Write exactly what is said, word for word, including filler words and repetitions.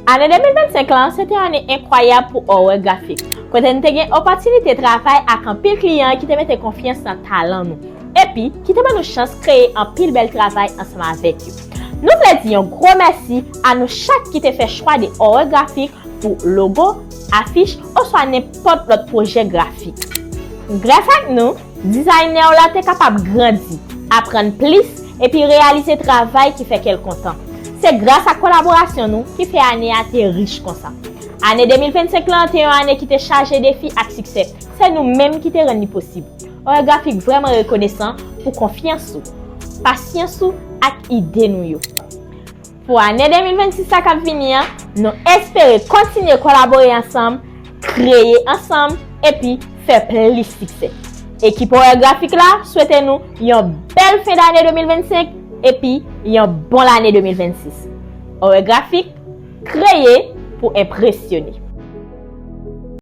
Ane de mil vennsenk lan se te yon ane enkwayab pou Horreur Graphic, kote n te gen opòtinite travay ak anpil kliyan ki te mete konfyans nan talan nou, epi ki te ban nou chans kreye anpil bèl travay ansanm avèk yo. Nou vle di yon gwo mèsi a nou chak ki te fè chwa de Horreur Graphic pou logo, afich, oswa nenpòt lòt pwojè grafik. Gras ak nou, dizaynè w la te kapab grandi, aprann plis, epi reyalize travay ki fè kè l kontan. Se gras ak kolaborasyon nou ki fè ane a te rich konsa. Ane de mil vennsenk lan te yon ane ki te chaje defi ak siksè. Se nou menm ki te rann li posib. Horreur Graphic vrèman rekonesan pou konfyans ou, pasyans ou ak ide nou yo. Pou ane de mil vennsis sa k ap vini an, nou espere kontinye kolabore ansanm, kreye ansanm, epi fè plis siksè. Ekip Horreur Graphic la swete nou yon bèl fen dane de mil vennsenk epi yon bon lane de mil vennsis. Horreur Graphic, kreye pou enpresyone.